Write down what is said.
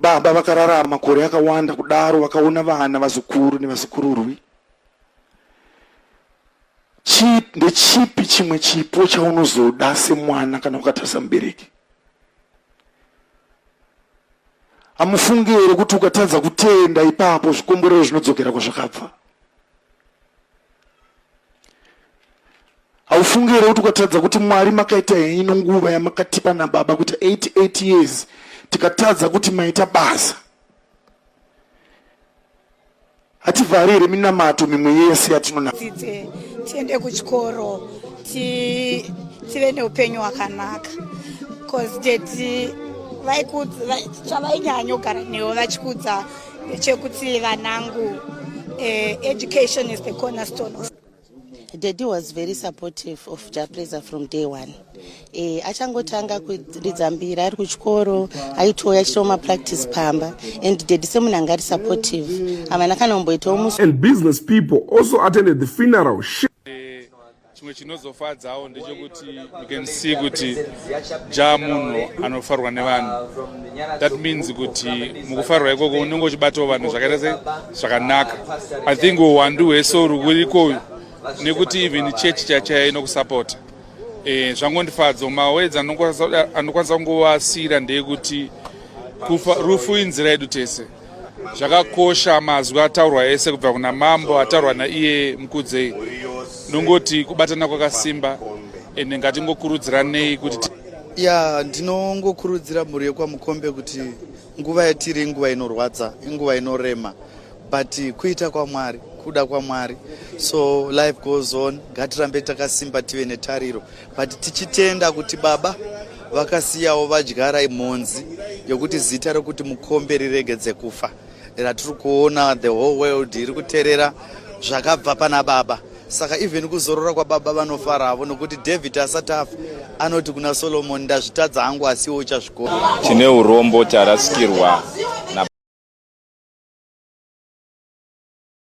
Baba vakararama makore akawanda kudaro vakaona vana, vazukuru nevazukururwi. Chi, ndechipi chimwe chipo chaunozoda semwana kana ukatarisa mubereki? Hamufungi here kuti ukatadza kutenda ipapo zvikomborero zvinodzokera kwazvakabva? Haufungi here kuti ukatadza kuti Mwari makaita henyu nguva yamakatipa nababa kuita 88 years tikatadza kuti maita basa hativhari here minamato mimwe yese yatinonadzidze tiende kuchikoro tive neupenyu hwakanaka bcause dedi chavainyanyogara newo vachikudza ndechekuti vanangu eh, education is the cornerstone of Daddy was very supportive of Jah Prayzah from day one. Eh, achangotanga kuridza mbira ari kuchikoro aitouya achitawo mapractice pamba and daddy semunhu anga ari supportive havana kana kumboitawo mus And business people also attended the funeral. Chimwe chinozofadzawo ndechekuti you can see kuti Jah munhu anofarwa nevanhu. That means kuti mukufarwa ikoko unenge uchibatawo vanhu zvakaita se zvakanaka. I think uwandu hwesoro huriko nekuti even chechi chachaya inokusapota. Eh, zvangondifadza mawedzi anokwanisa kungovasira ndeyekuti kufa rufu inzira yedu tese. Zvakakosha mazwi ataurwa ese kubva kuna mambo ataurwa naiye Mukudzei. Ndongoti kubatana kwakasimba ende ngatingokurudziranei kuti ya ndinongokurudzira mhuri yekwaMukombe kuti nguva yatiri inguva inorwadza, inguva inorema, but kuita kwaMwari, kuda kwaMwari, so life goes on. Ngatirambe takasimba, tive netariro, but tichitenda kuti baba vakasiyawo vadyara imhonzi yokuti zita rokuti Mukombe riregedze kufa, ratiri kuona the whole world iri kuterera zvakabva pana baba. Saka even kuzorora kwababa vanofaravo, nokuti David asati afa anoti kuna Solomon, "Ndazvitadza hangu, asiwo uchazvikona." Tine urombo, tarasikirwa